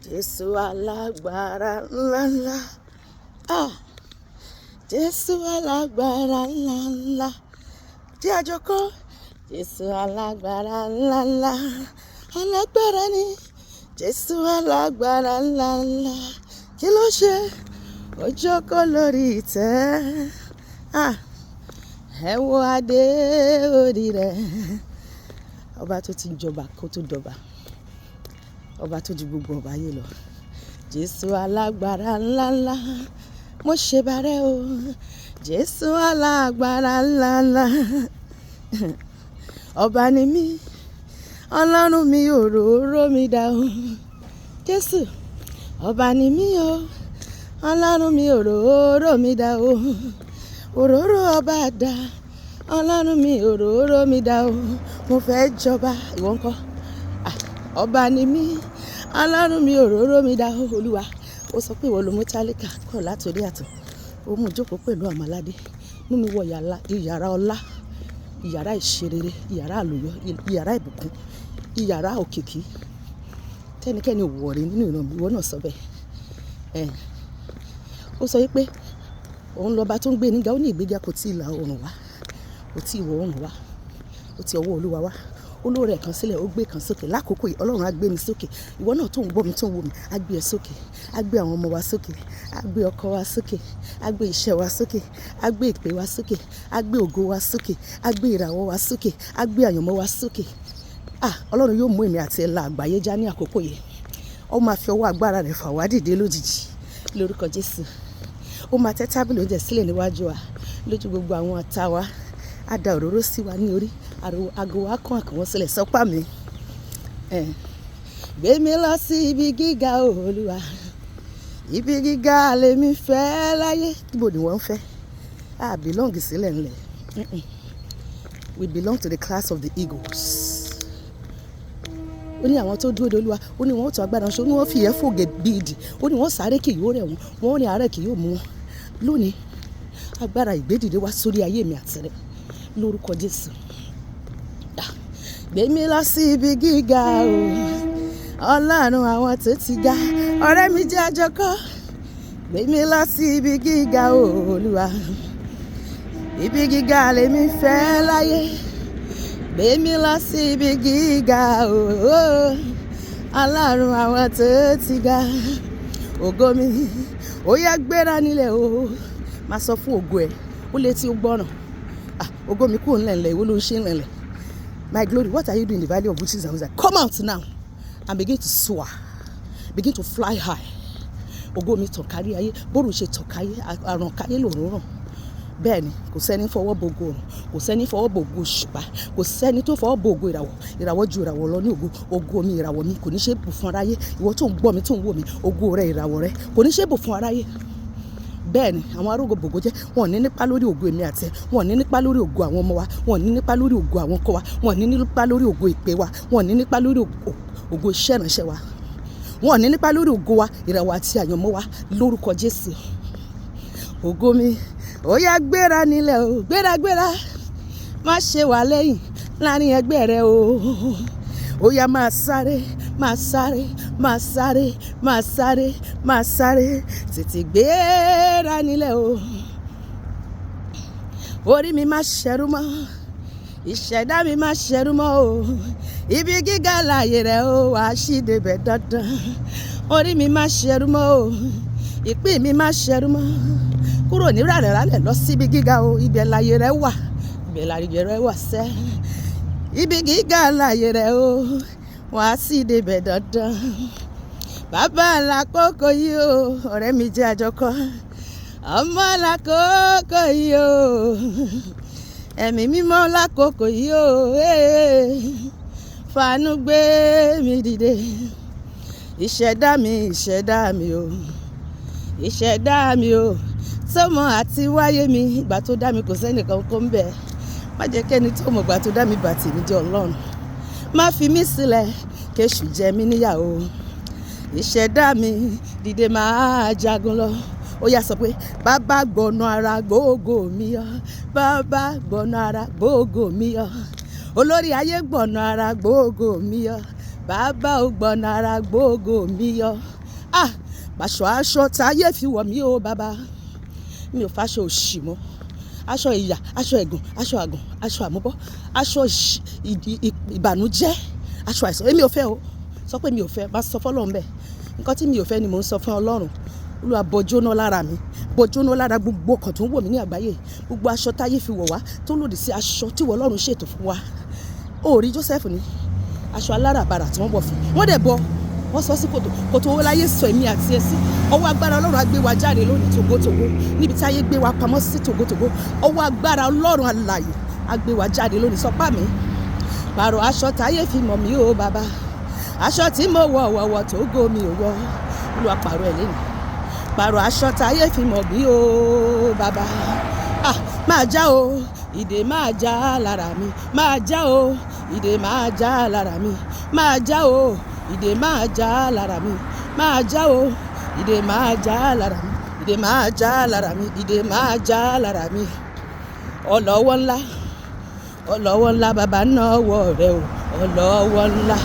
Jésù alágbára ńláńlá. Ah, Jésù alágbára ńláńlá. Jẹ́ àjọkọ́. Jésù alágbára ńláńlá. Alágbára ni. Jésù alágbára ńláńlá. Kí ló ṣe? Ó jókòó lórí ìtẹ́. Ah, ẹ wo adé orí rẹ̀. Ọba tó ti ń jọba kó tó dọba. Ọba tó ju gbogbo ọba ayé lọ. Jésù alágbára ńláńlá. Mo ṣe bàrẹ́ o. Jésù alágbára ńláńlá. Ọba ni mí. Ọlọ́run mi òróró mi dà o. Jésù, ọba ni mí o. Ọlọ́run mi òróró mi dà o. Òróró ọba dà. Ọlọ́run mi òróró mi dà o. Mo fẹ́ jọba. Ìwọ ńkọ́? Ah, ọba ni mí. Ọlọ́run mi òróró mi dà o. Olúwa, ó sọ pé ìwọ ló mú tálíkà kúrò látòrí àtàn. Ó mú jókòó pẹ̀lú àwọn aládé. Mú mi wọ ìyàrá ọlá, ìyàrá ìṣerere, ìyàrá àlùyọ, ìyàrá ìbùkún, ìyàrá òkìkí. Tẹ́nikẹ́ni ò wọ̀ rí nínú ìran mi, ìwọ náà sọ bẹ́ẹ̀. Ẹ̀, ó sọ wípé òun lọba tó ń gbé níga, ó ní ìgbéga kò tí ì là oòrùn wá, kò tí ì wọ̀ oòrùn wá, ó ti ọwọ́ Olúwa wá. Olóore kan sílẹ̀, ó gbé kan sókè. Lákòókò yìí, Ọlọ́run á gbé mi sókè. Ìwọ náà tó ń gbọ́ mi, tó ń wò mí, á gbé ẹ sókè. Á gbé àwọn ọmọ wa sókè. Á gbé ọkọ wa sókè. Á gbé iṣẹ́ wa sókè. Á gbé ìpè wa sókè. Á gbé ògo wa sókè. Á gbé ìràwọ̀ wa sókè. Á gbé àyànmọ́ wa sókè. Ah, Ọlọ́run yóò mú èmi àti ẹ la àgbáyé já ní àkókò yìí. Ó máa fi ọwọ́ agbára rẹ̀ fà wá dìde lójijì lórúkọ Jésù. Ó máa tẹ́ tábìlì oúnjẹ sílẹ̀ níwájú wa lójú gbogbo àwọn ọ̀tá wa. Á da òróró sí wa ní orí. Ago wa kún àkànwọ́ sílẹ̀ sọ́pà mi. Ẹ̀, gbé mi lọ sí ibi gíga Olúwa. Ibi gíga lèmi fẹ́ láyé. Níbo ni wọ́n ń fẹ́? A belong sílẹ̀ ńlẹ̀. We belong to the class of the eagles. Ó ní àwọn tó dúró de Olúwa, ó ní wọ́n ó tún agbára wọn ṣe, ó ní wọ́n fi ìyẹ́ fò bí idì, ó ní wọ́n sáré kì yóò rẹ̀ wọ́n, wọ́n rìn àárẹ̀ kì yóò mú wọn. Lónìí, agbára ìgbédìde wá sórí ayé mi àti rẹ lórúkọ Jésù. Ah, gbé mi lọ sí ibi gíga o. Ọlọ́run àwọn tó ti ga. Ọ̀rẹ́ mi jẹ́ àjọkọ́. Gbé mi lọ sí ibi gíga o, Olúwa. Ibi gíga lèmi fẹ́ láyé. Gbé mi lọ sí ibi gíga o. Ọlọ́run àwọn tó ti ga. Ògo mi, ó yá gbéra nílẹ̀ o. Máa sọ fún ògo ẹ̀, ó lè tí ó gbọ́ràn. Ah, ògo mi kúrò nílẹ̀ ńlẹ̀, ìwọ ló ń ṣe ńlẹ̀ ńlẹ̀. My glory, what are you doing in the valley of witches and wizards? Come out now and begin to soar. Begin to fly high. Ògo mi tàn kárí ayé, bóòrùn ṣe tàn káyé, àrùn káyé lòrùn ràn. Bẹ́ẹ̀ ni, kò sẹ́ni fọwọ́ bo ògo òrùn, kò sẹ́ni fọwọ́ bo ògo òṣùpá, kò sẹ́ni tó fọwọ́ bo ògo ìràwọ̀. Ìràwọ̀ ju ìràwọ̀ lọ ní ògo. Ògo mi, ìràwọ̀ mi kò ní ṣe bù fún aráyé. Ìwọ tó ń gbọ́ mi, tó ń wò mí, ògo rẹ, ìràwọ̀ rẹ kò ní ṣe bù fún aráyé. Bẹ́ẹ̀ ni, àwọn arógo bògo jẹ́, wọn ò ní nípa lórí ògo èmi àti ẹ, wọn ò ní nípa lórí ògo àwọn ọmọ wa, wọn ò ní nípa lórí ògo àwọn ọkọ wa, wọn ò ní nípa lórí ògo ìpè wa, wọn ò ní nípa lórí ògo iṣẹ́ ìránṣẹ́ wa, wọn ò ní nípa lórí ògo wa, ìràwọ̀ àti àyànmọ́ wa lórúkọ Jésù. Ògo mi, ó yá gbéra nílẹ̀ o, gbéra gbéra, má ṣe wà lẹ́yìn láàrin ẹgbẹ́ rẹ o. Ó yá máa sáré, máa sáré, máa sáré, máa sáré, máa sáré, tètè gbéra nílẹ̀ o. Orí mi má ṣẹrú mọ́, ìṣẹ̀dá mi má ṣẹrú mọ́ o. Ibi gíga láàyè rẹ o, wàá ṣì débẹ̀ dandan. Orí mi má ṣẹrú mọ́ o, ìpín mi má ṣẹrú mọ́. Kúrò ní ràlẹ̀ràlẹ̀ lọ síbi gíga o, ibẹ̀ láyé rẹ wà, ibẹ̀ láyé rẹ wà sẹ́. Ibi gíga láyé rẹ o, wàá sì débẹ̀ dandan. Bàbá làkókò yìí o, ọ̀rẹ́ mi jẹ́ àjọkọ́. Ọmọ làkókò yìí o, ẹ̀mí mímọ́ lákòókò yìí o. Fàánú gbé mi dìde. Ìṣẹ̀dá mi, ìṣẹ̀dá mi o, ìṣẹ̀dá mi o. Tó mọ̀ àti wáyé mi, ìgbà tó dá mi kò sẹ́nìkan kó ń bẹ̀. Má jẹ́ kẹ́ni tó mọ̀ ìgbà tó dá mi bà tèmi jẹ́ Ọlọ́run. Má fi mí sílẹ̀, kéṣù jẹ mí níyà o. Ìṣẹ̀dá mi dìde máa jagun lọ. Ó yá sọ pé bàbá gbọ̀nà ara gbógo mi yọ. Bàbá gbọ̀nà ara gbógo mi yọ. Olórí ayé gbọ̀nà ara gbógo mi yọ. Bàbá ò gbọ́nà ara gbógo mi yọ. Ah, pàṣọ aṣọ táyé fi wọ̀ mí o bàbá. Mi ò fàṣọ òṣì mọ́. Aṣọ ìyà, aṣọ ẹ̀gàn, aṣọ àgàn, aṣọ àmúbọ́, aṣọ ìbànújẹ́, aṣọ àìsàn. Èmi ò fẹ́ o. Sọ pé mi ò fẹ́, má sọ fún Ọlọ́run bẹ́ẹ̀. Nǹkan tí mi ò fẹ́ ni mò ń sọ fún Ọlọ́run. Olúwa bọjóná lára mi, bọjóná lára gbogbo ọkàn tó ń wò mí ní àgbáyé. Gbogbo aṣọ táyé fi wọ̀ wá tó lòdì sí aṣọ tí ìwọ Ọlọ́run ṣètò fún wa. O ò rí Joseph ni, aṣọ aláràbarà tí wọ́n wọ̀ fún. Wọ́n dẹ̀ bọ, wọ́n sọ sí kòtò, kòtò owó láyé sọ èmi àti ẹ sí. Ọwọ́ agbára Ọlọ́run á gbé wa jáde lónìí tògótògó. Níbi tí ayé gbé wa pamọ́ sí tògótògó. Ọwọ́ agbára Ọlọ́run alààyè á gbé wa jáde lónìí. Sọ pá mi. Pàrọ̀ aṣọ táyé fi mọ̀ mí o bàbá. Aṣọ tí mo wọ̀ wọ̀wọ̀ tó go mi ò wọ̀. Olúwa pàrọ̀ ẹ̀ lónìí. Pàrọ̀ aṣọ táyé fi mọ̀ mí o bàbá. Ah, máa já o, ìdè máa já lára mi. Máa já o, ìdè máa já lára mi. Máa já o, ìdè máa já lára mi. Máa já o, ìdè máa já lára mi. Ìdè máa já lára mi. Ìdè máa já lára mi. Ọlọ́wọ́ ńlá, ọlọ́wọ́ ńlá bàbá náwó rẹ o. Ọlọ́wọ́ ńlá,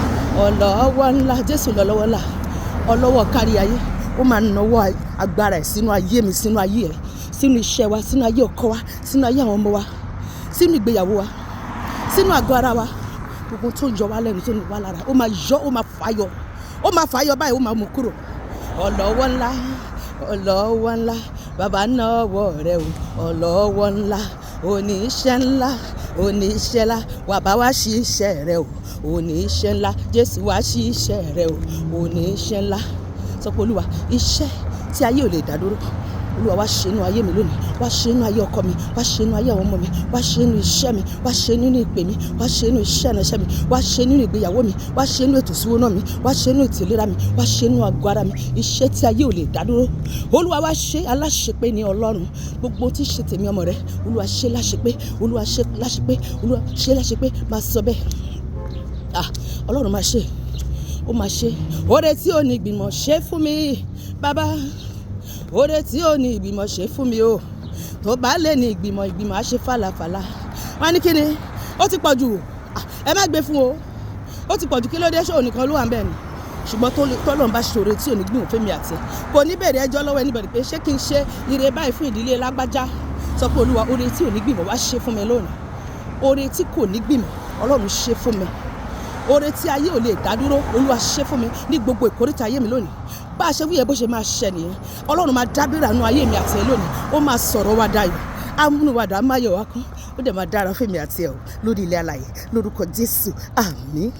ọlọ́wọ́ ńlá, Jésù lọ́lọ́wọ́ ńlá. Ọlọ́wọ́ kárí ayé. Ó máa nawọ́ agbára ẹ̀ sínú ayé mi, sínú ayé ẹ, sínú iṣẹ́ wa, sínú ayé ọkọ wa, sínú ayé àwọn ọmọ wa, sínú ìgbéyàwó wa, sínú àgọ́ ara wa. Gbogbo tó ń yọ wá lẹ́nu, tó ń wá lára, ó máa yọ, ó máa fàyọ, ó máa fàyọ báyìí, ó máa mú kúrò. Ọlọ́wọ́ ńlá, ọlọ́wọ́ ńlá, bàbá náwó rẹ o. Ọlọ́wọ́ ńlá, oníṣẹ́ ńlá, oníṣẹ́ ńlá, wà bá wá ṣiṣẹ́ rẹ o. Oníṣẹ́ ńlá, Jésù wá ṣiṣẹ́ rẹ o. Oníṣẹ́ ńlá. Sọ pé Olúwa, iṣẹ́ tí ayé ò lè dá dúró. Olúwa wá ṣe inú ayé mi lónìí, wá ṣe inú ayé ọkọ mi, wá ṣe inú ayé àwọn ọmọ mi, wá ṣe inú iṣẹ́ mi, wá ṣe nínú ìpè mi, wá ṣe inú iṣẹ́ ìránṣẹ́ mi, wá ṣe nínú ìgbéyàwó mi, wá ṣe inú ètò ìṣúná mi, wá ṣe inú ètò ìlera mi, wá ṣe inú àgọ́ ara mi. Iṣẹ́ tí ayé ò lè dá dúró. Olúwa wá ṣe aláṣepé ní Ọlọ́run. Gbogbo tí ṣe tèmi ọmọ rẹ, Olúwa ṣe láṣepé, Olúwa ṣe láṣepé, Olúwa ṣe láṣepé, máa sọ bẹ́ẹ̀. Ah, Ọlọ́run máa ṣe, ó máa ṣe. Oore tí ò ní ìgbìmọ̀ ṣe fún mi, bàbá. Oore tí ò ní ìgbìmọ̀ ṣe fún mi o. Tó bá lè ní ìgbìmọ̀, ìgbìmọ̀ á ṣe fàlàfàlà. Wọ́n á ní kí ni? Ó ti pọ̀ jù. Ah, ẹ má gbé fún o. Ó ti pọ̀ jù, kí ló dé? Ṣé òun nìkan ló wà níbẹ̀ ni? Ṣùgbọ́n tọ́lọ́run bá ṣe oore tí ò ní gbìmọ̀ fún mi àti ẹ. Kò ní bèrè ẹjọ́ lọ́wọ́ anybody pé ṣé kí n ṣe ire báyìí fún ìdílé lágbájá. Sọ pé Olúwa, oore tí ò ní gbìmọ̀ wá ṣe fún mi lónìí. Oore tí kò ní gbìmọ̀, Ọlọ́run ṣe fún mi. Oore tí ayé ò lè dá dúró, Olúwa ṣe fún mi ní gbogbo ìkóríta ayé mi lónìí. Bá a ṣe wí yẹn bó ṣe máa ṣẹ nìyẹn. Ọlọ́run máa dábìrà nínú ayé mi àti ẹ lónìí. Ó máa sọ̀rọ̀ wa dayọ̀. Á múnú wa dùn, á máa yọ̀ wá kún. Ó dẹ̀ máa dára fún èmi àti ẹ o lórí ilẹ̀ alààyè. Lórúkọ Jésù. Àmín.